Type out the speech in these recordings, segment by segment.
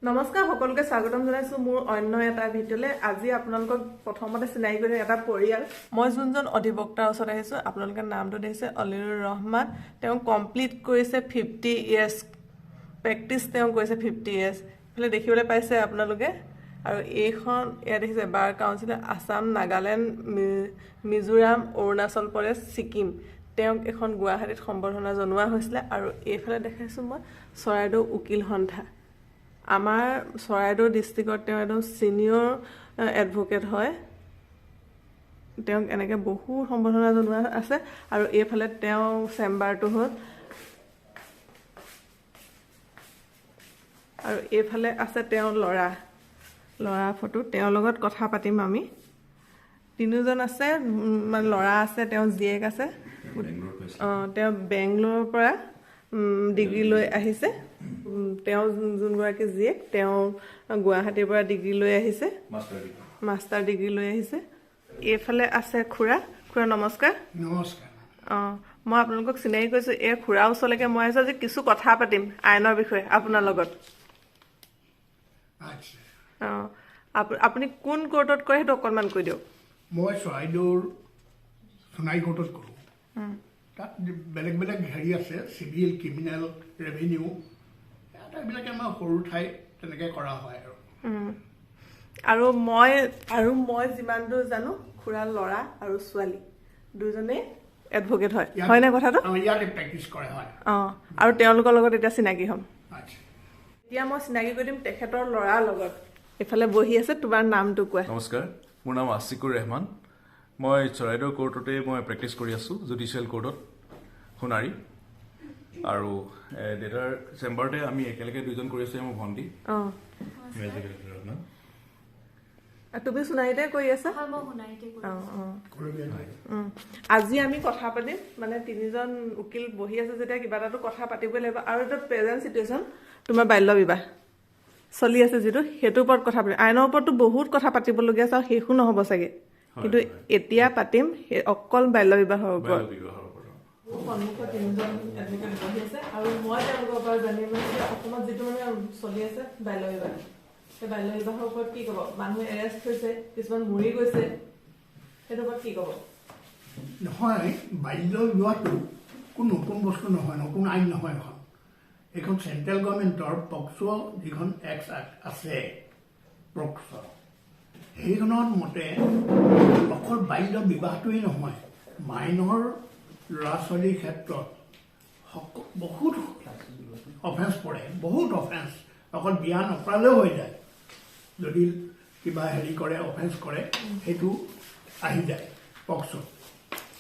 নমস্কাৰ সকলোকে স্বাগতম জনাইছো মোৰ অন্য এটা ভিডিঅ'লৈ। আজি আপোনালোকক প্ৰথমতে চিনাকি কৰি এটা পৰিয়াল। মই যোনজন অধিবক্তাৰ ওচৰত আহিছোঁ, আপোনালোকে নামটো দেখিছে অলিউৰ ৰহমান। তেওঁ কমপ্লিট কৰিছে 50 ইয়াৰ্ছ প্ৰেক্টিচ, তেওঁ কৰিছে 50 ইয়াৰ্ছ। এইফালে দেখিবলৈ পাইছে আপোনালোকে। আৰু এইখন এয়া দেখিছে বাৰ কাউন্সিল আছাম, নাগালেণ্ড, মিজোৰাম, অৰুণাচল প্ৰদেশ, ছিকিম। তেওঁক এখন গুৱাহাটীত সম্বৰ্ধনা জনোৱা হৈছিলে। আৰু এইফালে দেখাইছোঁ মই চৰাইদেউ উকিল সন্থা। আমাৰ চৰাইদেউ ডিষ্ট্ৰিক্টত তেওঁ একদম ছিনিয়ৰ এডভকেট হয়। তেওঁক এনেকৈ বহুত সম্বৰ্ধনা জনোৱা আছে। আৰু এইফালে তেওঁ চেম্বাৰটো হ'ল। আৰু এইফালে আছে তেওঁৰ ল'ৰা ফটো। তেওঁৰ লগত কথা পাতিম আমি। তিনিওজন আছে, মানে ল'ৰা আছে, তেওঁৰ জীয়েক আছে। অঁ, তেওঁ বেংগলোৰৰ পৰা ডিগ্ৰী লৈ আহিছে। তেওঁ যোনগৰাকী জীয়েক, তেওঁ গুৱাহাটীৰ পৰা ডিগ্ৰী লৈ আহিছে, মাষ্টাৰ ডিগ্ৰী লৈ আহিছে। এইফালে আছে খুৰা। খুৰা নমস্কাৰ। নমস্কাৰ। অঁ, মই আপোনালোকক চিনাকি কৰিছোঁ। এই খুৰাৰ ওচৰলৈকে মই আহিছোঁ, আজি কিছু কথা পাতিম আইনৰ বিষয়ে আপোনাৰ লগত। অঁ, আপুনি কোন কোৰ্টত কৰে সেইটো অকণমান কৈ দিয়ক। মই চৰাইদেউৰ সোণাই কোৰ্টত কৰোঁ। তাত বেলেগ বেলেগ হেৰি আছে, চিভিল, ক্ৰিমিনেল, ৰেভিনিউ, এইবিলাকে আমাৰ সৰু ঠাই তেনেকৈ কৰা হয়। আৰু মই যিমান দূৰ জানো, খুৰা ল'ৰা আৰু ছোৱালী দুজনেই এডভকেট হয়, হয়নে কথাটো? ইয়াতে প্ৰেক্টিচ কৰে, হয়। অঁ, আৰু তেওঁলোকৰ লগত এতিয়া চিনাকি হ'ম। এতিয়া মই চিনাকি কৰি দিম তেখেতৰ ল'ৰাৰ লগত। এইফালে বহি আছে, তোমাৰ নামটো কোৱা। নমস্কাৰ, মোৰ নাম আছিকুৰ ৰেহমান। মই চৰাইদেউ কোৰ্টতে মই প্ৰেক্টিচ কৰি আছোঁ, জুডিচিয়েল কোৰ্টত, সোণাৰী। আৰু দেউতাৰ চেম্বাৰতে আমি একেলগে দুজন কৰি আছোঁ, মোৰ ভণ্টি। তুমি সোণাৰীতে কৰি আছা? আজি আমি কথা পাতিম, মানে তিনিজন উকিল বহি আছে যেতিয়া কিবা এটাতো কথা পাতিবই লাগিব। আৰু এটা প্ৰেজেণ্ট চিটুৱেশ্যন, তোমাৰ বাল্য বিবাহ চলি আছে যিটো, সেইটোৰ ওপৰত কথা পাতিম। আইনৰ ওপৰততো বহুত কথা পাতিবলগীয়া আছে আৰু শেষো নহ'ব চাগে, কিন্তু এতিয়া পাতিম অকল বাল্য বিবাহৰ ওপৰত। সন্মুখত তিনিজন এডভকেট বহি আছে আৰু মই তেওঁলোকৰ পৰা জানিম যে অসমত যিটো মানে চলি আছে বাল্য বিবাহ, সেই বাল্য বিবাহৰ ওপৰত কি ক'ব? মানুহ এৰেষ্ট হৈছে, কিছুমান মৰি গৈছে, সেইটোৰ ওপৰত কি ক'ব? নহয়, বাল্য বিবাহটো কোনো নতুন বস্তু নহয়, নতুন আইন নহয়। এইখন চেণ্ট্ৰেল গভৰ্ণমেণ্টৰ পক্সো যিখন এক্ট আছে, পক্সো, সেইখনত মতে অকল বাল্য বিবাহটোৱেই নহয়, মাইনৰ ল'ৰা ছোৱালীৰ ক্ষেত্ৰত বহুত অফেন্স পৰে, বহুত অফেন্স। অকল বিয়া নকৰালেও হৈ যায়, যদি কিবা হেৰি কৰে, অফেন্স কৰে, সেইটো আহি যায় পক্সোত।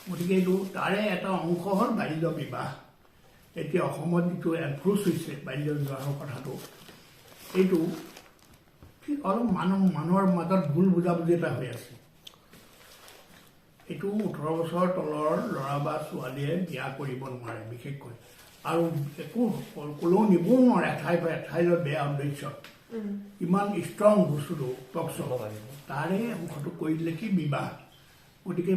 গতিকে এইটো তাৰে এটা অংশ হ'ল বাল্য বিবাহ। এতিয়া অসমত যিটো এনফ্ৰুচ হৈছে বাল্য বিবাহৰ কথাটো, এইটো ঠিক অলপ মানুহৰ মাজত ভুল বুজাবুজি এটা হৈ আছে। এইটো 18 বছৰৰ তলৰ ল'ৰা বা ছোৱালীয়ে বিয়া কৰিব নোৱাৰে বিশেষকৈ, আৰু একো ক'লেও নিবও নোৱাৰে এঠাইৰ পৰা এঠাইলৈ বেয়া উদ্দেশ্যত। ইমান ষ্ট্ৰং বস্তুটো পক্সো, তাৰে অংশটো কৰি দিলে কি বিবাহ। গতিকে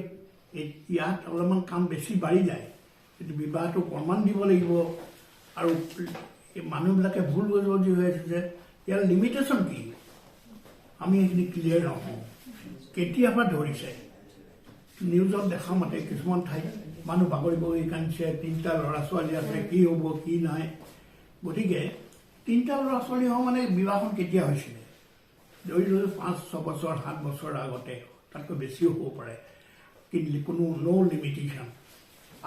ইয়াত অলপমান কাম বেছি বাঢ়ি যায়। এইটো বিবাহটো প্ৰমাণ দিব লাগিব। আৰু মানুহবিলাকে ভুল বুজাবুজি হৈ আছে যে ইয়াৰ লিমিটেশ্যন কি, আমি সেইখিনি ক্লিয়াৰ নহওঁ। কেতিয়াৰ পৰা ধৰিছে নিউজত দেখা মতে কিছুমান ঠাইত মানুহ বাগৰি বাগৰি কান্দিছে, 3টা ল'ৰা ছোৱালী আছে, কি হ'ব কি নাই। গতিকে 3টা ল'ৰা ছোৱালী হোৱা মানে বিবাহখন কেতিয়া হৈছিলে, ধৰি ধৰি 5-6 বছৰ 7 বছৰ আগতে, তাতকৈ বেছিও হ'ব পাৰে, কিন্তু কোনো ন' লিমিটেশ্যন।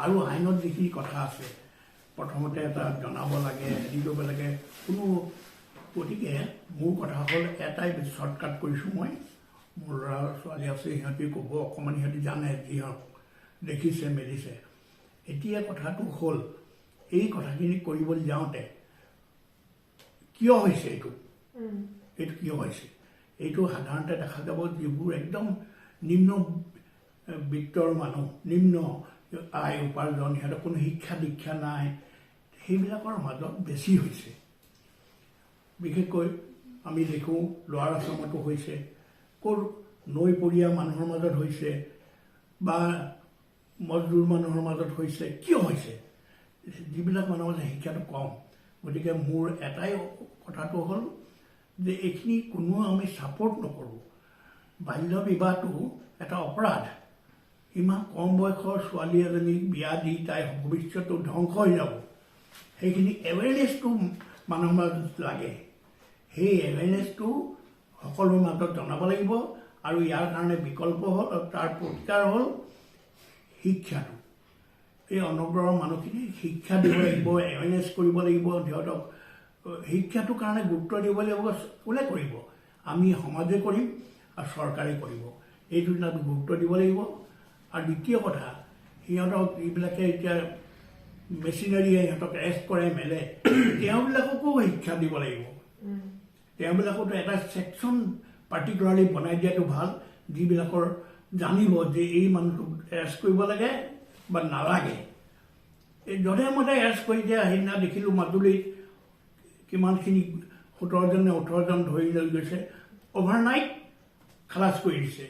আৰু আইনত যিখিনি কথা আছে, প্ৰথমতে এটা জনাব লাগে, হেৰি কৰিব লাগে, কোনো। গতিকে মোৰ কথা হ'ল এটাই শ্বৰ্টকাট কৰিছোঁ মই। মোৰ ল'ৰা ছোৱালী আছে, সিহঁতি ক'ব অকণমান, সিহঁতি জানে, যি হওক দেখিছে মেলিছে। এতিয়া কথাটো হ'ল, এই কথাখিনি কৰিবলৈ যাওঁতে কিয় হৈছে এইটো, এইটো কিয় হৈছে, এইটো সাধাৰণতে দেখা যাব যিবোৰ একদম নিম্ন বিত্তৰ মানুহ, নিম্ন আয় উপাৰ্জন, সিহঁতৰ কোনো শিক্ষা দীক্ষা নাই, সেইবিলাকৰ মাজত বেছি হৈছে। বিশেষকৈ আমি দেখোঁ ল'ৰা আছামতো হৈছে, ক'ৰ নৈপৰীয়া মানুহৰ মাজত হৈছে বা মজদুৰ মানুহৰ মাজত হৈছে। কিয় হৈছে? যিবিলাক মানুহৰ মাজত শিক্ষাটো কম। গতিকে মোৰ এটাই কথাটো হ'ল যে এইখিনি কোনো আমি ছাপৰ্ট নকৰোঁ। বাল্য বিবাহটো এটা অপৰাধ। ইমান কম বয়সৰ ছোৱালী এজনীক বিয়া দি তাই ভৱিষ্যতটো ধ্বংস হৈ যাব। সেইখিনি এৱেৰনেছটো মানুহৰ মাজত লাগে। সেই এৱেৰনেছটো সকলোৰ মাজত জনাব লাগিব। আৰু ইয়াৰ কাৰণে বিকল্প হ'ল, তাৰ প্ৰতিকাৰ হ'ল শিক্ষাটো। এই অনুগ্ৰহৰ মানুহখিনি শিক্ষা দিব লাগিব, এৱেৰনেছ কৰিব লাগিব, সিহঁতক শিক্ষাটোৰ কাৰণে গুৰুত্ব দিব লাগিব। কোনে কৰিব? আমি সমাজে কৰিম আৰু চৰকাৰে কৰিব। এই দুটা আমি গুৰুত্ব দিব লাগিব। আৰু দ্বিতীয় কথা, সিহঁতক যিবিলাকে এতিয়া মেচিনাৰীয়ে সিহঁতক এৰেষ্ট কৰে মেলে, তেওঁবিলাককো শিক্ষা দিব লাগিব। তেওঁবিলাকতো এটা ছেকশ্যন পাৰ্টিকুলাৰলি বনাই দিয়াটো ভাল, যিবিলাকৰ জানিব যে এই মানুহটোক এৰেষ্ট কৰিব লাগে বা নালাগে। এই যধে মধে এৰেষ্ট কৰি দিয়া, সেইদিনা দেখিলোঁ মাজুলীত কিমানখিনি 17জন নে 18জন ধৰি লৈ গৈছে, অভাৰনাইট খালাচ কৰি দিছে।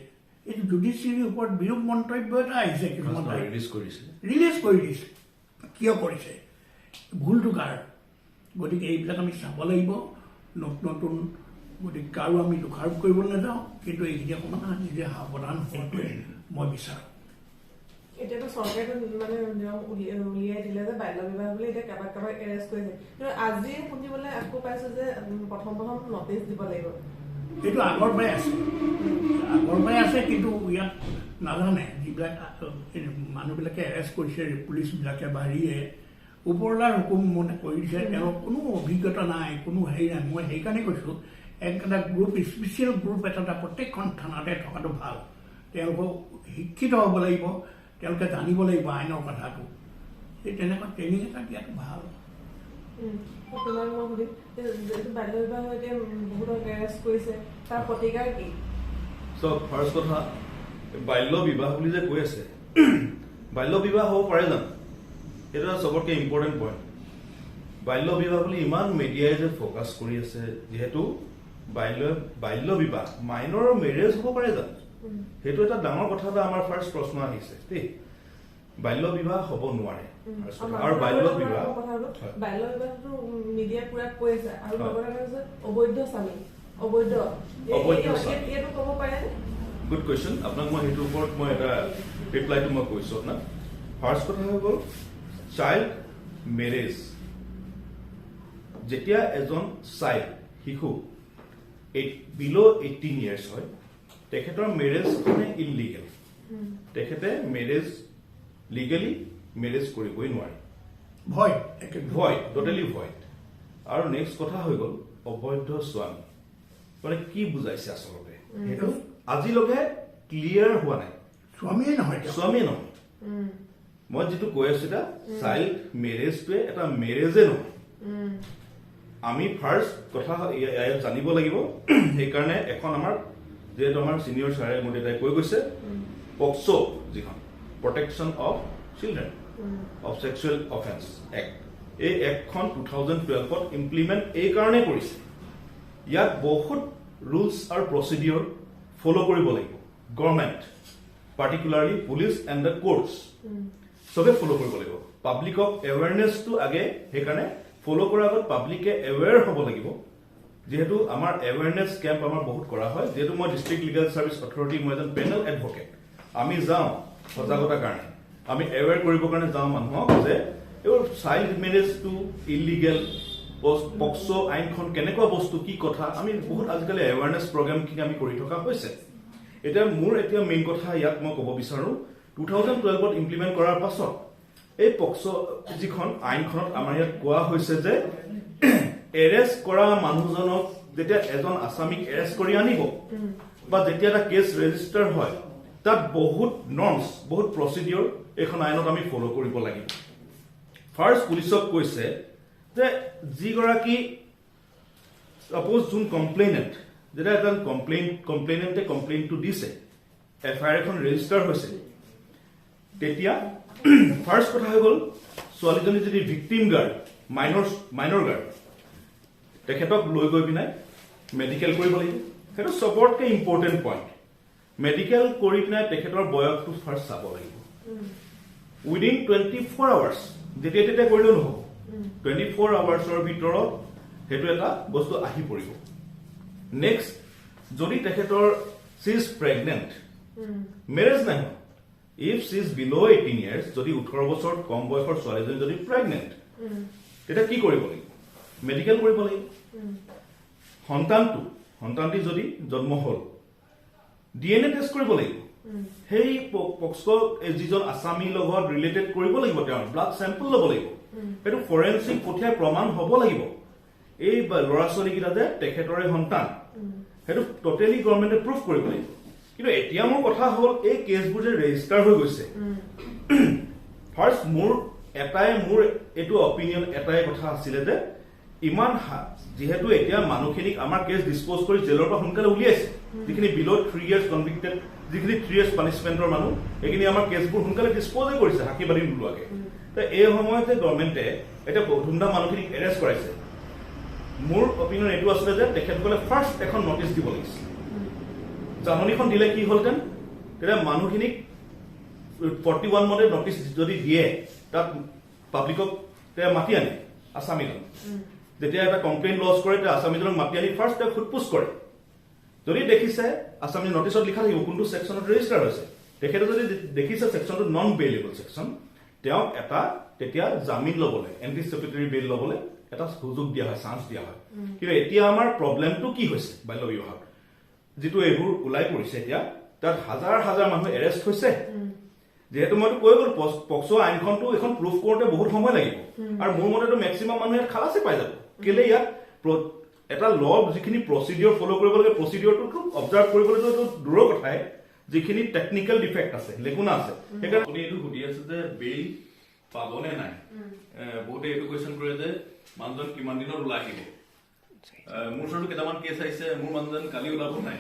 এইটো জুডিচিয়াৰীৰ ওপৰত বিৰূপ মন্তব্য এটা আহিছে, কিছুমান ৰিলিজ কৰি দিছে। কিয় কৰিছে? ভুলটো কাৰ? গতিকে এইবিলাক আমি চাব লাগিব নতুন নতুন। গতিকে কাৰো আমি দোষাৰোপ কৰিব নাযাওঁ, কিন্তু এইখিনি অকণমান নিজে সাৱধান হোৱাটোৱে মই বিচাৰোঁ। এতিয়াতো চৰকাৰে মানে নিয়ম উলিয়াই দিলে যে বাল্য বিবাহ বুলি এতিয়া কাৰোবাক কাৰোবাক এৰেষ্ট কৰিছে, কিন্তু আজি শুনিবলৈ আকৌ পাইছো যে প্ৰথম প্ৰথম নটিচ দিব লাগিব। এইটো আগৰ পৰাই আছে, আগৰ পৰাই আছে, কিন্তু ইয়াত নাজানে যিবিলাক মানুহবিলাকে এৰেষ্ট কৰিছে, পুলিচবিলাকে বা হেৰিয়ে ওপৰলাৰ হুকুম মানে কৰি দিছে, তেওঁৰ কোনো অভিজ্ঞতা নাই, কোনো হেৰি নাই। মই সেইকাৰণে কৈছোঁ এটা গ্ৰুপ, স্পেচিয়েল গ্ৰুপ এটা প্ৰত্যেকখন থানাতে থকাটো ভাল। তেওঁলোকক শিক্ষিত হ'ব লাগিব, তেওঁলোকে জানিব লাগিব আইনৰ কথাটো। সেই তেনেকুৱা ট্ৰেইনিং এটা দিয়াটো ভাল। তোমাক মই সুধিম, এইটো বাল্য বিবাহ এতিয়া বহুতক এৰেষ্ট কৰিছে, তাৰ প্ৰতিকাৰ কি? চব ফাৰ্ষ্ট কথা, বাল্য বিবাহ বুলি যে কৈ আছে, বাল্য বিবাহ হ'ব পাৰে জানো? সেইটো এটা চবতকৈ ইম্পৰ্টেণ্ট পইণ্ট। বাল্য বিবাহ বুলি ইমান মিডিয়াই যে ফ'কাছ কৰি আছে, যিহেতু বাল্য বিবাহ মাইনৰ মেৰেজ হ'ব পাৰে জানো? সেইটো এটা ডাঙৰ কথা, এটা আমাৰ ফাৰ্ষ্ট প্ৰশ্ন আহিছে দেই। বাল্য বিবাহ হ'ব নোৱাৰে। আৰু বাল্য বিবাহ বাল্য বিবাহটো মিডিয়াই পুৰা কৈ আছে। আৰু লগতে অবৈধ স্বামী, অবৈধ এইটো ক'ব পাৰে? Good question. আপোনাক মই সেইটোৰ ওপৰত মই এটা ৰিপ্লাইটো মই কৈছোঁ আপোনাক। ফাৰ্ষ্ট কথা হৈ গ'ল চাইল্ড মেৰেজ। যেতিয়া এজন চাইল্ড, শিশু বিল' 18 ইয়াৰ্ছ হয়, তেখেতৰ মেৰেজ মানে ইলিগেল। তেখেতে মেৰেজ লিগেলি মেৰেজ কৰিবই নোৱাৰে, ভইড, ভইড, টোটেলি ভইড। আৰু নেক্সট কথা হৈ গ'ল অবৈধ স্বামী, মানে কি বুজাইছে আচলতে সেইটো আজিলৈকে ক্লিয়াৰ হোৱা নাই। স্বামীয়ে নহয়, স্বামীয়ে নহয়। মই যিটো কৈ আছো এতিয়া, চাইল্ড মেৰেজটোৱে এটা মেৰেজে নহয়। আমি ফাৰ্ষ্ট কথা ইয়াত জানিব লাগিব। সেইকাৰণে এখন আমাৰ যিহেতু আমাৰ চিনিয়ৰ ছাৰে মোৰ দেউতাই কৈ গৈছে, পক্সো যিখন protection of children of sexual offence act, এই এক্টখন 2012 ইমপ্লিমেণ্ট এইকাৰণেই কৰিছে। ইয়াত বহুত ৰুলছ আৰু প্ৰচিডিঅ'ৰ ফ'ল' কৰিব লাগিব। Government, particularly police and the courts, চবে ফ'ল' কৰিব লাগিব। পাব্লিকক এৱেৰনেছটো আগে, সেইকাৰণে ফ'ল' কৰাৰ আগত পাব্লিকে এৱেৰ হ'ব লাগিব। যিহেতু আমাৰ এৱেৰনেছ কেম্প আমাৰ বহুত কৰা হয়, যিহেতু মই ডিষ্ট্ৰিক্ট লিগেল ছাৰ্ভিচ অথৰিটি, মই এজন পেনেল এডভকেট, আমি যাওঁ সজাগতাৰ কাৰণে, আমি এৱেৰ কৰিবৰ কাৰণে যাওঁ মানুহক যে এইবোৰ চাইল্ড মেৰেজটো ইলিগেল, পক্সো আইনখন কেনেকুৱা বস্তু, কি কথা, আমি বহুত আজিকালি এৱেৰনেছ প্ৰগ্ৰেমখিনি আমি কৰি থকা হৈছে। এতিয়া মোৰ এতিয়া মেইন কথা ইয়াত মই ক'ব বিচাৰোঁ, 2012 ইমপ্লিমেণ্ট কৰাৰ পাছত এই পক্সো যিখন আইনখনত আমাৰ ইয়াত কোৱা হৈছে যে এৰেষ্ট কৰা মানুহজনক যেতিয়া এজন আছামীক এৰেষ্ট কৰি আনিব বা যেতিয়া এটা কেছ ৰেজিষ্টাৰ হয়, তাত বহুত নৰ্মছ, বহুত প্ৰচিডিঅ'ৰ এইখন আইনত আমি ফ'ল' কৰিব লাগিব। ফাৰ্ষ্ট পুলিচক কৈছে যে যিগৰাকী ছাপ'জ যোন কমপ্লেইনেণ্ট, যেতিয়া এজন কমপ্লেইনেণ্টে কমপ্লেইনটো দিছে, এফ I R এখন ৰেজিষ্টাৰ হৈছে, তেতিয়া ফাৰ্ষ্ট কথা হৈ গ'ল ছোৱালীজনী যদি ভিক্টিম গাৰ্ল, মাইনৰ গাৰ্ল, তেখেতক লৈ গৈ পিনে মেডিকেল কৰিব লাগিব। সেইটো চবতকৈ ইম্পৰ্টেণ্ট পইণ্ট। মেডিকেল কৰি পিনে তেখেতৰ বয়সটো ফাৰ্ষ্ট চাব লাগিব। উইদিন 24 আৱাৰ্ছ, যেতিয়া তেতিয়া কৰিলেও নহ'ব, 24 আৱাৰ্ছৰ ভিতৰত সেইটো এটা বস্তু আহি পৰিব। নেক্সট, যদি তেখেতৰ শ্বি is pregnant, marriage নাই হোৱা, if she is below 18 years, যদি 18 বছৰত কম বয়সৰ ছোৱালীজনী যদি প্ৰেগনেণ্ট, তেতিয়া কি কৰিব লাগিব? মেডিকেল কৰিব লাগিব। সন্তানটি যদি জন্ম হ'ল, ডিএনএ টেষ্ট কৰিব লাগিব। সেই পক্সো যিজন আছামীৰ লগত ৰিলেটেড কৰিব লাগিব, তেওঁৰ ব্লাড চেম্পল ল'ব লাগিব। সেইটো ফৰেনচিক পঠিয়াই প্ৰমাণ হ'ব লাগিব এই ল'ৰা ছোৱালীকেইটা যে তেখেতৰে সন্তান। সেইটো টটেলি গভৰ্ণমেণ্টে প্ৰুফ কৰিব লাগিব। কিন্তু এতিয়া মোৰ কথা হ'ল, এই কেছবোৰ যে ৰেজিষ্টাৰ হৈ গৈছে, ফাৰ্ষ্ট মোৰ এইটো অপিনিয়ন এটাই কথা আছিলে যে ইমান যিহেতু এতিয়া মানুহখিনিক আমাৰ কেছ ডিছপ'জ কৰি জেলৰ পৰা সোনকালে উলিয়াইছে, যিখিনি বিল' 3 ইয়াৰ্ছ কনভিক্টেড, যিখিনি 3 ইয়াৰ্ছ পানিছমেণ্টৰ মানুহ, সেইখিনি আমাৰ কেছবোৰ সোনকালে ডিছপ'জে কৰিছে সাক্ষী বাদী নোলোৱাকে। এই সময়তে গভৰ্ণমেণ্টে এতিয়া ধুমধাম মানুহখিনিক এৰেষ্ট কৰাইছে। মোৰ অপিনিয়ন এইটো আছিলে যে তেখেতসকলে ফাৰ্ষ্ট এখন নটিচ দিব লাগিছিল। জাননীখন দিলে কি হ'লহেঁতেন? তেতিয়া মানুহখিনিক 41 মতে নটিচ যদি দিয়ে, তাত পাব্লিকক মাতি আনে আছামীজন। যেতিয়া এটা কমপ্লেইন লজ কৰে, তেতিয়া আছামীজনক মাতি আনি ফাৰ্ষ্ট তেওঁক সোধ পোছ কৰে। যদি দেখিছে আছামী, নটিচত লিখা থাকিব কোনটো ছেকশ্যনত ৰেজিষ্টাৰ হৈছে, তেখেতে যদি দেখিছে ছেকশ্যনটো নন বেইলেবল ছেকশ্যন, তেওঁক এটা তেতিয়া জামিন ল'বলৈ, এণ্টিচিপেটৰী বেইল ল'বলৈ এটা সুযোগ দিয়া হয়, চান্স দিয়া হয়। কিন্তু এতিয়া আমাৰ প্ৰব্লেমটো কি হৈছে, বাল্য বিবাহত যিটো এইবোৰ ওলাই পৰিছে, এতিয়া তাত হাজাৰ হাজাৰ মানুহ এৰেষ্ট হৈছে। যিহেতু মইতো কৈ গ'লো, পক্সো আইনখনটো এইখন প্ৰুফ কৰোঁতে বহুত সময় লাগিব আৰু মোৰ মতেতো মেক্সিমাম মানুহে ইয়াত খালাচে পাই যাব। কেলে ইয়াত এটা ল যিখিনি প্ৰচিডিঅৰ ফ'ল' কৰিব লাগে, প্ৰচিডিঅৰটোতো অবজাৰ্ভ কৰিবলৈতো দূৰৰ কথাই, যিখিনি টেকনিকেল ডিফেক্ট আছে, লেকুনা আছে। সেইকাৰণে আপুনি এইটো সুধি আছে যে বেইল পাবনে নাই। বহুতে এইটো কুৱেশ্যন কৰে যে মানুহজন কিমান দিনত ওলাই আহিব। মোৰ ওচৰতো কেইটামান কেছ আহিছে, মোৰ মানুহজন কালি ওলাব নাই।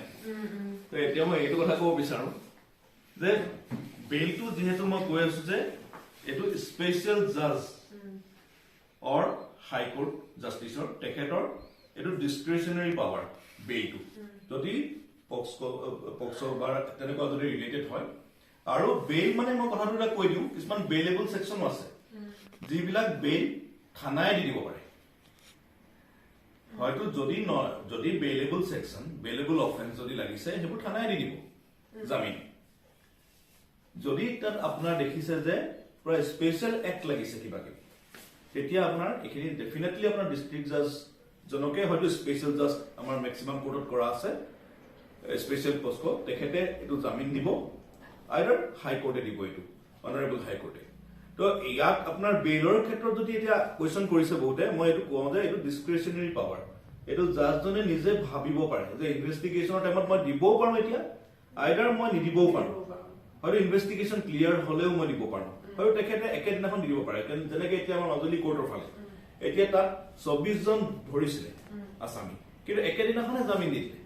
এতিয়া মই এইটো কথা ক'ব বিচাৰো যে বেইলটো যিহেতু মই কৈ আছো যে এইটো স্পেচিয়েল জাজ অৰ হাইকোৰ্ট জাষ্টিছৰ, তেখেতৰ এইটো ডিছক্ৰিচনেৰী পাৱাৰ বেইলটো, যদি পক্সো বা তেনেকুৱা যদি ৰিলেটেড হয়। আৰু বেইল মানে মই কথাটো এটা কৈ দিওঁ, কিছুমান বেইলেবল ছেকশ্যনো আছে, যিবিলাক বেইল থানাই দি দিব পাৰে। হয়তো যদি বেইলেবল ছেকশ্যন, বেইলেবল অফেন্স যদি লাগিছে, সেইবোৰ থানাই দি দিব জামিন। যদি তাত আপোনাৰ দেখিছে যে পুৰা স্পেচিয়েল এক্ট লাগিছে কিবা কিবি, তেতিয়া আপোনাৰ এইখিনি ডেফিনেটলি আপোনাৰ ডিষ্ট্ৰিক্ট জাজজনকে, হয়তো স্পেচিয়েল জাজ আমাৰ মেক্সিমাম কোৰ্টত কৰা আছে স্পেচিয়েল পস্কো, তেখেতে এইটো জামিন দিব, আইদাৰ হাইকোৰ্টে দিব এইটো, অনাৰেবল হাইকোৰ্টে। তো ইয়াত আপোনাৰ বেইলৰ ক্ষেত্ৰত যদি এতিয়া কুৱেশ্যন কৰিছে বহুতে, মই এইটো কওঁ যে এইটো ডিছক্ৰিচনেৰী পাৱাৰ। এইটো জাজজনে নিজে ভাবিব পাৰে যে ইনভেষ্টিগেশ্যনৰ টাইমত মই দিবও পাৰো এতিয়া, আইদাৰ মই নিদিবও পাৰো। হয়তো ইনভেষ্টিগেশ্যন ক্লিয়াৰ হলেও মই দিব পাৰো, হয়তো তেখেতে একেদিনাখন দি দিব পাৰে। যেনেকে এতিয়া আমাৰ মাজুলী কোৰ্টৰ ফালে এতিয়া তাত 24 জন ধৰিছিলে আছামী, কিন্তু একেদিনাখনে জামিন দি দিলে,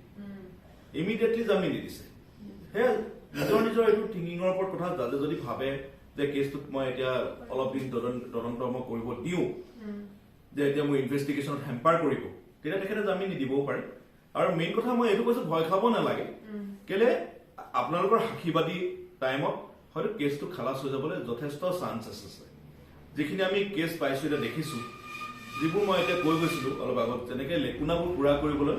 ইমিডিয়েটলি জামিন দি দিছে। সেয়া নিজৰ নিজৰ এইটো থিংকিঙৰ ওপৰত কথা। জাজে যদি ভাবে যে কেছটোত মই এতিয়া অলপ দিন তদন্ত মই কৰিব দিওঁ, যে এতিয়া মোৰ ইনভেষ্টিগেশ্যনত হেম্পাৰ কৰিব, তেতিয়া তেখেতে জামিন নিদিবও পাৰে। আৰু মেইন কথা মই এইটো কৈছো, ভয় খাব নালাগে। কেলে আপোনালোকৰ সাক্ষীবাদী টাইমত হয়তো কেছটো খালাচ হৈ যাবলৈ যথেষ্ট চান্সেছ আছে। যিখিনি আমি কেছ পাইছো, এতিয়া দেখিছো, যিবোৰ মই এতিয়া কৈ গৈছিলো অলপ আগত, যেনেকে লেকুনাবোৰ পূৰা কৰিবলৈ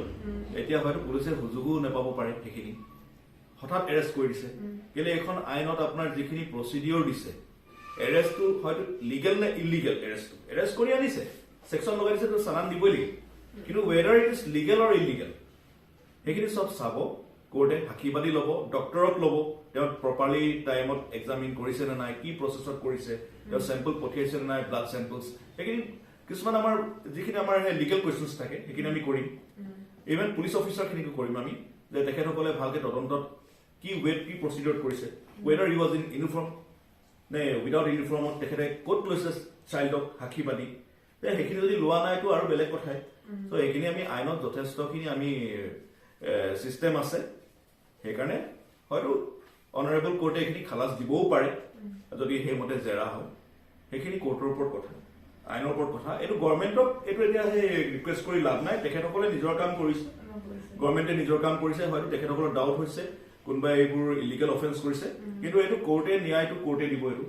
এতিয়া হয়তো পুলিচে সুযোগো নাপাব পাৰে, সেইখিনি হঠাৎ এৰেষ্ট কৰি দিছে। কেলে এইখন আইনত আপোনাৰ যিখিনি প্ৰচিডিঅৰ দিছে, এৰেষ্টটো হয়তো লিগেল নে ইলিগেল, এৰেষ্টটো এৰেষ্ট কৰি আনিছে, ছেকশ্যন লগাই দিছে, চালান দিবই লাগিব। কিন্তু whether it is legal or illegal, সেইখিনি চব চাব কোৰ্টে, সাক্ষীবাদী ল'ব, ডক্টৰক ল'ব, তেওঁ প্ৰপাৰলি টাইমত এক্সামিন কৰিছে নে নাই, কি প্ৰচেছত কৰিছে, তেওঁ চেম্পল পঠিয়াইছে নে নাই, ব্লাড চেম্পলছ, সেইখিনি কিছুমান আমাৰ যিখিনি আমাৰ সেই লিগেল কুৱেশ্যনছ থাকে, সেইখিনি আমি কৰিম। ইভেন পুলিচ অফিচাৰখিনিকো কৰিম আমি যে তেখেতসকলে ভালকে তদন্তত কি ৱেত, কি প্ৰচিডিউৰ কৰিছে, whether he was in uniform নে উইদাউট ইউনিফৰ্মত, তেখেতে ক'ত লৈছে চাইল্ডক সাক্ষীবাদী, সেইখিনি যদি লোৱা নাইতো আৰু বেলেগ কথাই। ত' সেইখিনি আমি আইনত যথেষ্টখিনি আমি চিষ্টেম আছে। সেইকাৰণে হয়তো অনাৰেবল কোৰ্টে এইখিনি খালাচ দিবও পাৰে যদি সেইমতে জেৰা হয়। সেইখিনি কোৰ্টৰ ওপৰত কথা, আইনৰ ওপৰত কথা। এইটো গভৰ্ণমেণ্টক এইটো এতিয়া সেই ৰিকুৱেষ্ট কৰি লাভ নাই। তেখেতসকলে নিজৰ কাম কৰিছে, গভৰ্ণমেণ্টে নিজৰ কাম কৰিছে। হয়তো তেখেতসকলৰ ডাউট হৈছে কোনোবাই এইবোৰ ইলিগেল অফেন্স কৰিছে, কিন্তু এইটো কোৰ্টে ন্যায়টো কোৰ্টে দিব। এইটো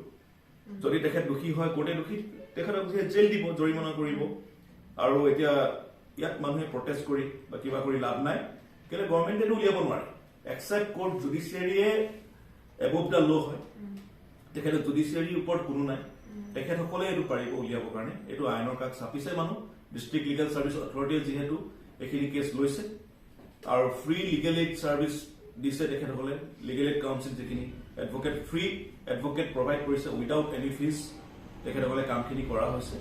যদি তেখেত দোষী হয়, কোৰ্টে দোষী তেখেতক জেল দিব, জৰিমনা কৰিব। আৰু এতিয়া ইয়াত মানুহে প্ৰটেষ্ট কৰি বা কিবা কৰি লাভ নাই, কেলে গভৰ্ণমেণ্টেতো উলিয়াব নোৱাৰে। একচেপ্ট কোৰ্ট, জুডিচিয়াৰীয়ে এবভ the ল' হয়, তেখেতে জুডিচিয়াৰীৰ ওপৰত কোনো নাই, তেখেতসকলে এইটো পাৰিব উলিয়াবৰ কাৰণে। এইটো আইনৰ কাষ চাপিছে মানুহ, ডিষ্ট্ৰিক্ট লিগেল ছাৰ্ভিচ অথৰিটিয়ে যিহেতু এইখিনি কেছ লৈছে আৰু ফ্ৰী লিগেল এইড ছাৰ্ভিচ দিছে তেখেতসকলে, লিগেল এইড কাউন্সিল যিখিনি এডভকেট, ফ্ৰী এডভকেট প্ৰভাইড কৰিছে উইদাউট এনি ফিজ, তেখেতসকলে কামখিনি কৰা হৈছে।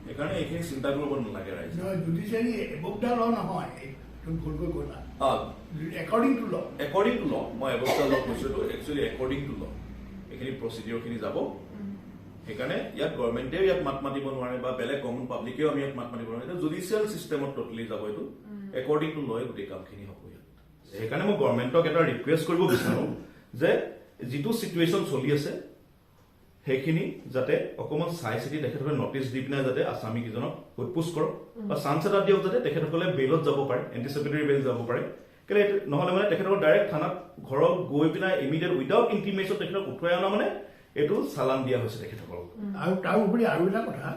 সেইকাৰণে এইখিনি চিন্তা কৰিব নালাগে ৰাইজে। নহয়, জুডিচিয়াৰী এবভ the ল নহয়, তুমি ভুলকৈ ক'লা, according to law. According to ল, মই এবভ the ল কৈছোঁ, এইটো একচুৱেলি একৰ্ডিং টু ল এইখিনি প্ৰচিডিঅ'ৰখিনি যাব। সেইকাৰণে ইয়াত গভৰ্ণমেণ্টেও ইয়াত মাত মাতিব নোৱাৰে বা বেলেগ কমন পাব্লিকেও আমি ইয়াত মাত মাতিব নোৱাৰে। এইটো জুডিচিয়েল চিষ্টেমত ট'টেলি যাব, এইটো একৰ্ডিং টু লয় গোটেই কামখিনি হ'ব ইয়াত। সেইকাৰণে মই গভৰ্ণমেণ্টক এটা ৰিকুৱেষ্ট কৰিব বিচাৰোঁ যে যিটো চিটুৱেশ্যন চলি আছে সেইখিনি যাতে অকণমান চাই চিতি তেখেতসকলে নটিচ দি পিনে যাতে আছামীকেইজনক সোধ পোছ কৰক বা চান্স এটা দিয়ক যাতে তেখেতসকলে বেইলত যাব পাৰে, এণ্টিচিপেটৰী বেইল যাব পাৰে। কেলে এইটো নহ'লে মানে তেখেতসকল ডাইৰেক্ট থানাত ঘৰত গৈ পেলাই ইমিডিয়েট উইদাউট ইণ্টিমেশ্যন তেখেতক উঠুৱাই অনা মানে এইটো চালান দিয়া হৈছে তেখেতসকলক। আৰু তাৰ উপৰি আৰু এটা কথা,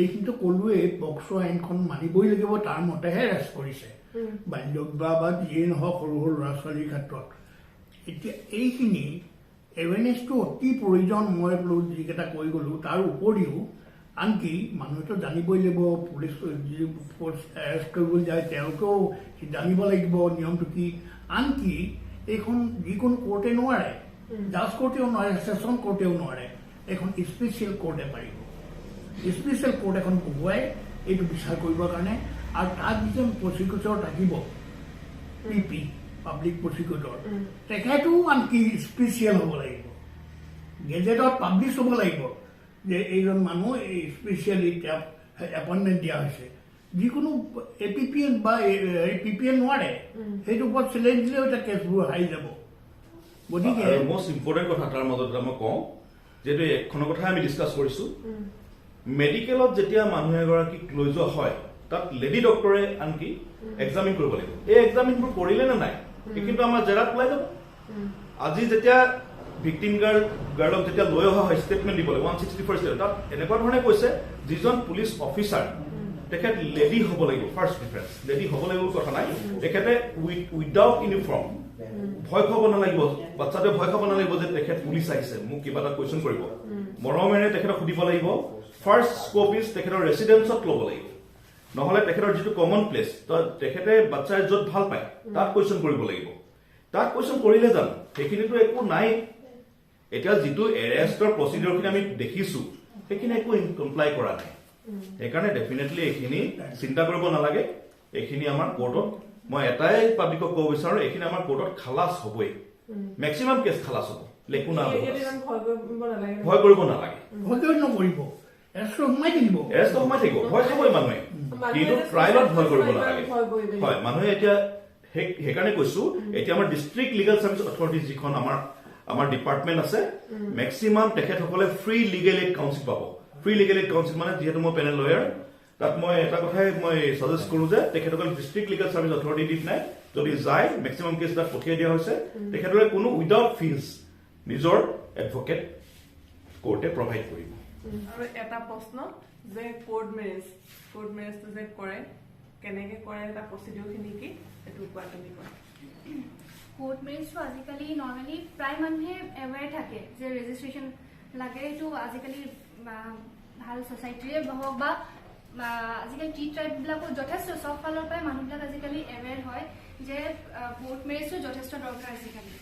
এইখিনিতো ক'লোৱেই, পক্সো আইনখন মানিবই লাগিব, তাৰ মতেহে এৰেষ্ট কৰিছে বাল্য বিবাহ বা যিয়েই নহওক সৰু সৰু ল'ৰা ছোৱালীৰ ক্ষেত্ৰত। এতিয়া এইখিনি এৱেৰনেছটো অতি প্ৰয়োজন। মই বোলো যিকেইটা কৈ গ'লোঁ, তাৰ উপৰিও আনকি মানুহেতো জানিবই লাগিব, পুলিচ যি এৰেষ্ট কৰিবলৈ যায় তেওঁলোকেও জানিব লাগিব নিয়মটো কি। আনকি এইখন যিকোনো কোৰ্টে নোৱাৰে, জাজ কোৰ্টেও নোৱাৰে, ছেছন কোৰ্টেও নোৱাৰে, এইখন স্পেচিয়েল কোৰ্টে পাৰিব। স্পেচিয়েল কোৰ্ট এখন বহুৱাই এইটো বিচাৰ কৰিবৰ কাৰণে, আৰু তাত যিজন প্ৰচিকিউটৰ থাকিব, পি পাব্লিক প্ৰচিকিউটৰ, তেখেতো আনকি স্পেচিয়েল হ'ব লাগিব, গেজেটত পাব্লিছ হ'ব লাগিব যে এইজন মানুহ এই স্পেচিয়েলি তেওঁক এপইণ্টমেণ্ট দিয়া হৈছে। যিকোনো এ পি পি এন বা পি পি এন নোৱাৰে, সেইটোৰ ওপৰত চেলেঞ্জ দিলেও এতিয়া কেছবোৰ হাৰি যাব। গতিকে আৰু মষ্ট ইম্পৰ্টেণ্ট কথা তাৰ মাজত এটা মই কওঁ, যিহেতু এইখনৰ কথাই আমি ডিছকাছ কৰিছোঁ, মেডিকেলত যেতিয়া মানুহ এগৰাকীক লৈ যোৱা হয় তাত লেডি ডক্টৰে আনকি এক্সামিন কৰিব লাগিব। এই এক্সামিনবোৰ কৰিলে নে নাই সেইখিনিতো আমাৰ জেৰাত ওলাই যাব। আজি যেতিয়া ভিক্টিম গাৰ্লক যেতিয়া লৈ অহা হয় ষ্টেটমেণ্ট দিবলৈ 164 ষ্টেট, তাত এনেকুৱা ধৰণে কৈছে যিজন পুলিচ অফিচাৰ তেখেত লেডি হ'ব লাগিব, ফাৰ্ষ্ট প্ৰিফাৰেঞ্চ লেডি হ'ব লাগিব কথা নাই, তেখেতে উইদাউট ইউনিফৰ্ম, ভয় খুৱাব নালাগিব, বাচ্ছাটোৱে ভয় খাব নালাগিব যে তেখেত পুলিচ আহিছে মোক কিবা এটা কুৱেশ্যন কৰিব, মৰমেৰে তেখেতক সুধিব লাগিব। ফাৰ্ষ্ট স্কোপ is তেখেতৰ ৰেচিডেঞ্চত ল'ব লাগিব, নহ'লে তেখেতৰ যিটো কমন প্লেচ, তেখেতে বাচ্ছাই য'ত ভাল পায় তাত কুৱেশ্যন কৰিব লাগিব। তাত কুৱেশ্যন কৰিলে জানো সেইখিনিতো একো নাই। এতিয়া যিটো এৰেষ্টৰ প্ৰচিডিঅ'ৰখিনি আমি দেখিছো সেইখিনি একো কমপ্লাই কৰা নাই। সেইকাৰণে ডেফিনেটলি এইখিনি চিন্তা কৰিব নালাগে। এইখিনি আমাৰ কোৰ্টত, মই এটাই পাব্লিকক ক'ব বিচাৰো, এইখিনি আমাৰ কোৰ্টত খালাচ হ'বই, মেক্সিমাম কেছ খালাচ হ'ব, লেকুনা ভয় কৰিব নালাগে, ভয় নকৰিব, এৰেষ্টত সোমাই থাকিব, এৰেষ্টত সোমাই থাকিব, ভয় খাবই মানুহে, কিন্তু ট্ৰায়েলত ভয় কৰিব নালাগে। হয়, মানুহে এতিয়া সেইকাৰণে কৈছো, এতিয়া আমাৰ ডিষ্ট্ৰিক্ট লিগেল ছাৰ্ভিচ অথৰিটি যিখন আমাৰ ডিপাৰ্টমেণ্ট আছে, মেক্সিমাম তেখেতসকলে ফ্ৰী লিগেল এইড কাউন্সিল পাব। ফ্ৰী লিগেল এইড কাউন্সিল মানে যিহেতু মই পেনেল লয়াৰ, তাত মই এটা কথাই মই ছাজেষ্ট কৰো যে তেখেতসকলে ডিষ্ট্ৰিক্ট লিগেল ছাৰ্ভিচ অথৰিটি দি পেলাই যদি যায়, মেক্সিমাম কেছ তাত পঠিয়াই দিয়া হৈছে, তেখেতসকলে কোনো উইদাউট ফিজ নিজৰ এডভকেট কোৰ্টে প্ৰভাইড কৰিব। আৰু এটা প্ৰশ্ন যে কোৰ্ট মেৰেজটো যে কৰে কেনেকে কৰে, এটা প্ৰচিডিউৰখিনি কি, সেইটো কোৱা তুমি কোৱা। কোৰ্ট মেৰেজটো আজিকালি নৰ্মেলি প্ৰায় মানুহে এৱেৰ থাকে যে ৰেজিষ্ট্ৰেশ্যন লাগে, এইটো আজিকালি ভাল ছ'চাইটিৰে হওক বা আজিকালি টি ট্ৰাইববিলাকো যথেষ্ট চব ফালৰ পৰাই মানুহবিলাক আজিকালি এৱেৰ হয় যে কোৰ্ট মেৰেজটো যথেষ্ট দৰকাৰ। আজিকালি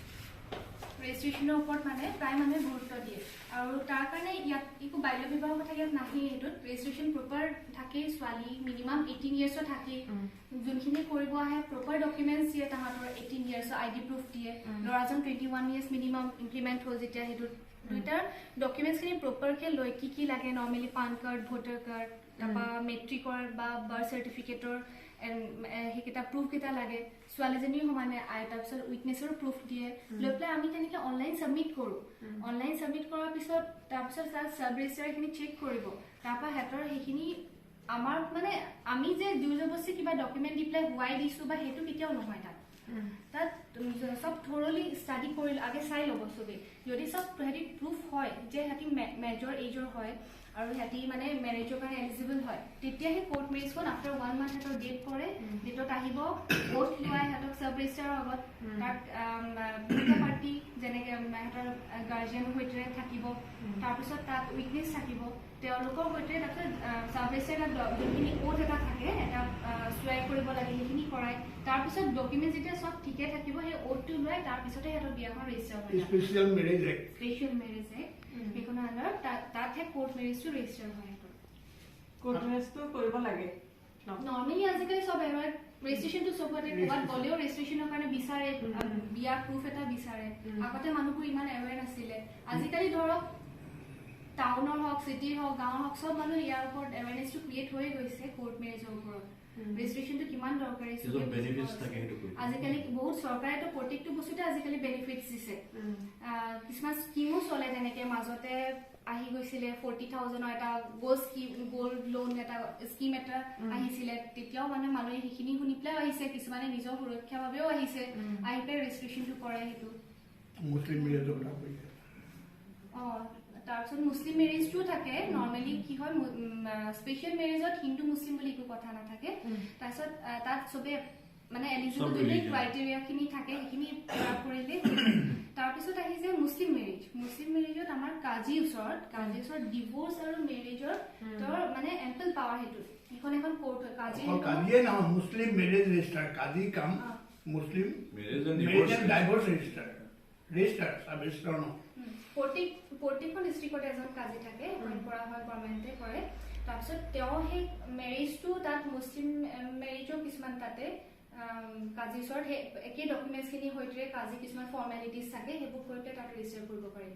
ৰেজিষ্ট্ৰেশ্যনৰ ওপৰত মানে প্ৰায় মানুহে গুৰুত্ব দিয়ে আৰু তাৰ কাৰণে ইয়াত একো বাল্য বিবাহৰ কথা ইয়াত নাহেই। এইটোত ৰেজিষ্ট্ৰেশ্যন প্ৰপাৰ থাকেই, ছোৱালী মিনিমাম 18 ইয়াৰ্ছৰ থাকেই, যোনখিনি কৰিব আহে প্ৰপাৰ ডকুমেণ্টছ দিয়ে, তাহাঁতৰ 18 ইয়াৰ্ছৰ আই ডি প্ৰুফ দিয়ে, ল'ৰাজন 21 ইয়াৰ্ছ মিনিমাম ইমপ্লিমেণ্ট হ'ল যেতিয়া, সেইটোত দুইটাৰ ডকুমেণ্টছখিনি প্ৰপাৰকৈ লৈ কি কি লাগে, normally PAN card, voter card, তাৰপৰা মেট্ৰিকৰ বা বাৰ্থ চাৰ্টিফিকেটৰ সেইকেইটা প্ৰুফকেইটা লাগে, ছোৱালীজনীও সমানে তাৰপিছত উইটনেছৰো প্ৰুফ দিয়ে, লৈ পেলাই আমি তেনেকৈ অনলাইন ছাবমিট কৰোঁ। অনলাইন ছাবমিট কৰাৰ পিছত তাৰপিছত তাত চাব ৰেজিষ্টাৰখিনি চেক কৰিব, তাৰপৰা সিহঁতৰ সেইখিনি আমাৰ মানে আমি যে জোৰ জবৰদস্তি কিবা ডকুমেণ্ট দি পেলাই হোৱাই দিছোঁ বা সেইটো কেতিয়াও নহয়। তাত তাত চব থৰলি ষ্টাডি কৰি আগে চাই ল'ব চবেই, যদি চব সিহঁতি প্ৰুফ হয় যে সিহঁতি মেজৰ এইজৰ হয় আৰু সিহঁতি মানে মেৰেজৰ কাৰণে এলিজিবল হয়, তেতিয়া সেই কোৰ্ট মেৰেজখন আফটাৰ 1 মান্থ সিহঁতৰ ডেট পৰে, ডেটত আহিব, অ'থ লোৱাই সিহঁতক চাব ৰেজিষ্টাৰৰ আগত, তাত দুটা পাৰ্টি যেনেকৈ সিহঁতৰ গাৰ্জিয়ানৰ সৈতে থাকিব, তাৰপিছত তাত উইটনেছ থাকিব তেওঁলোকৰ সৈতে, তাৰপিছত চাব ৰেজিষ্টাৰ তাত যোনখিনি অ'থ এটা থাকে এটা চুৱেৰ কৰিব লাগে সেইখিনি কৰাই, তাৰপিছত ডকুমেণ্ট যেতিয়া চব ঠিকে থাকিব সেই অ'থটো লোৱাই তাৰপিছতে সিহঁতৰ বিয়াখন ৰেজিষ্টাৰ হয়। স্পেচিয়েল মেৰেজ এক্ট সেইখনৰ আণ্ডাৰত তাতহে কোৰ্ট মেৰেজটো ৰেজিষ্টাৰ হয়। কোৰ্ট মেৰেজটো কৰিব লাগে নৰ্মেলি। আজিকালি চব এৱাৰ্ড ৰেজিষ্ট্ৰেশ্যনটো চবতে ক'ৰবাত গ'লেও ৰেজিষ্ট্ৰেশ্যনৰ কাৰণে বিচাৰে, বিয়া প্ৰুফ এটা বিচাৰে। আগতে মানুহবোৰ ইমান এৱেৰ নাছিলে, আজিকালি ধৰক টাউনৰ হওক, চিটিৰ হওক, গাঁৱৰ হওক, চব মানুহ ইয়াৰ ওপৰত এৱেৰনেছটো ক্ৰিয়েট হৈয়ে গৈছে কোৰ্ট মেৰেজৰ ওপৰত। ৰেজিষ্ট্ৰেশ্যনটো কিমান দৰকাৰী আজিকালি বহুত চৰকাৰেতো প্ৰত্যেকটো বস্তুতে আজিকালি বেনিফিটছ দিছে, কিছুমান স্কিমো চলে। তেনেকে মাজতে আহি গৈছিলে 40,000 এটা গ'ল্ড স্কিম, গ'ল্ড লোন এটা স্কিম এটা আহিছিলে, তেতিয়াও মানে মানুহে সেইখিনি শুনি পেলাই আহিছে, কিছুমানে নিজৰ সুৰক্ষাৰ বাবেও আহিছে, আহি পেলাই ৰেজিষ্ট্ৰেশ্যনটো কৰে। সেইটো মুছলিম মেৰেজৰ কথা কৈছে। অঁ, তাৰপিছত মুছলিম মেৰেজটোও থাকে। নৰ্মেলি কি হয়, স্পেচিয়েল মেৰেজত হিন্দু মুছলিম বুলি একো কথা নাথাকে। তাৰপিছত তাত চবে মানে এলিজিবল ক্ৰাইটেৰিয়াখিনি থাকে, সেইখিনি পুৰা কৰিলে। তাৰপিছত আহি যায় মুছলিম মেৰেজ। মুছলিম মেৰেজত আমাৰ কাজীৰ ওচৰত ডিভ'ৰ্চ আৰু মেৰেজৰ মানে এম্পল পাৱাৰ, সেইটো সেইখন এখন কোৰ্ট হয়। কাজী কাজীয়ে নহয়, মুছলিম মেৰেজ ৰেজিষ্টাৰ, কাজী কাম Muslim marriage and divorce register, register sub register নহয়। প্ৰত্যেকখন ডিষ্ট্ৰিক্টতে এজন কাজী থাকে, এপইণ্ট কৰা হয়, গভৰ্ণমেণ্টে কৰে। তাৰপিছত তেওঁ সেই মেৰেজটো তাত মুছলিম মেৰেজৰ কিছুমান তাতে কাজীৰ ওচৰত সেই একেই ডকুমেণ্টছখিনিৰ সৈতে কাজী কিছুমান ফৰ্মেলিটিজ থাকে, সেইবোৰ কৰি পেলাই তাত ৰেজিষ্টাৰ কৰিব পাৰি।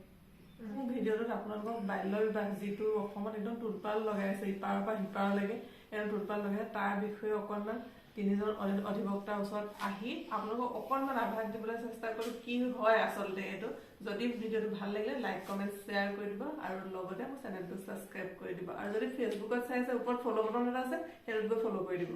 মোৰ ভিডিঅ'টোত আপোনালোকক বাল্য বিবাহ যিটো অসমত একদম তোলপাল লগাই আছে, ইপাৰৰ পৰা সিপাৰলৈকে একদম তোলপাল লগাই, তাৰ বিষয়ে অকণমান তিনিজন অধিবক্তাৰ ওচৰত আহি আপোনালোকক অকণমান আভাস দিবলৈ চেষ্টা কৰোঁ কি হয় আচলতে এইটো। যদি ভিডিঅ'টো ভাল লাগিলে লাইক, কমেণ্ট, শ্বেয়াৰ কৰি দিব আৰু লগতে মোৰ চেনেলটো ছাবস্ক্ৰাইব কৰি দিব। আৰু যদি ফেচবুকত চাই আছে, ওপৰত ফ'ল' বটন এটা আছে, সেইটোত গৈ ফ'ল' কৰি দিব।